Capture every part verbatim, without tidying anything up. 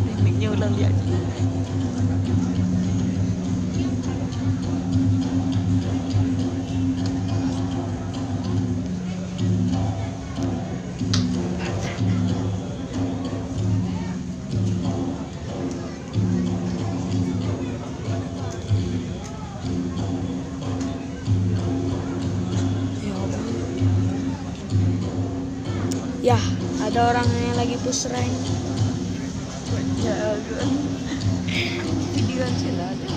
Tekniknyo ulang liek. Ya, ada orang yang lagi push rank. Video sih lah, ada.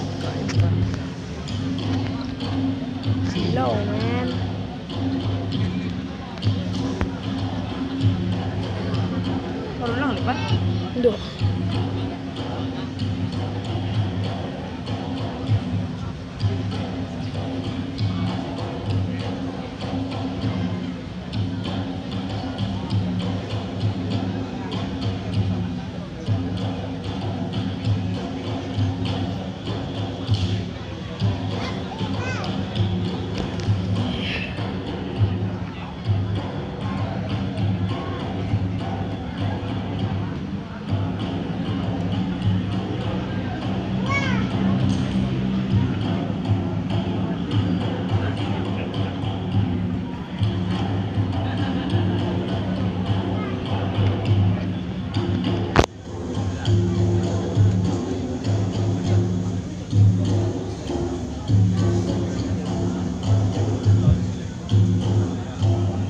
Slow, man. Baru ulang, Pak? Duh.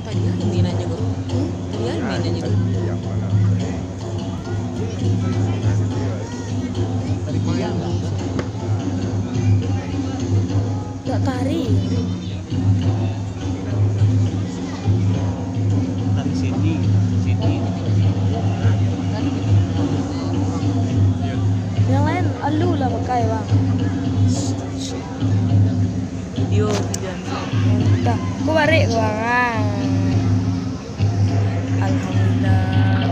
Tadi kan mainannya, Bro. Tadi kan mainannya, Bro. Tak tarik. Tadi Sedi, Sedi. Yang lain alu lah pakai, Bang. Video, video. Entah. Aku barek, Bang. Ah. Alhamdulillah.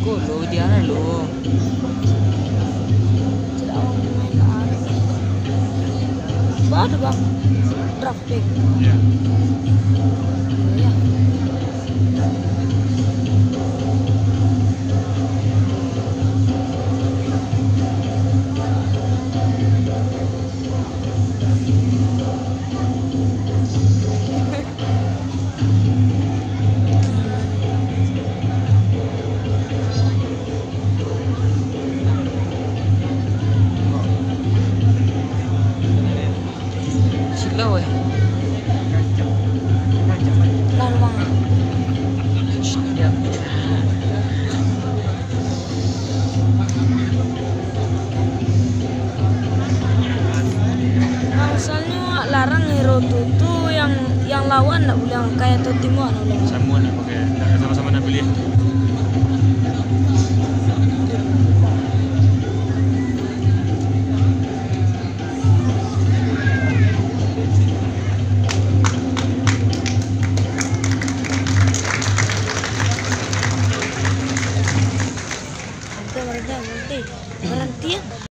Ko lo dia lo. Sudah, Bang, main lah. Baru, Bang. Draft pick. Ya. Ya. Silau, eh. Lah, ruang. Nah, soalnyo larang hero tu, tu yang, yang lawan ndak buliah pakai atau tim wak ndak buliah. Samo nak pakai, nak samo-samo nak pilih.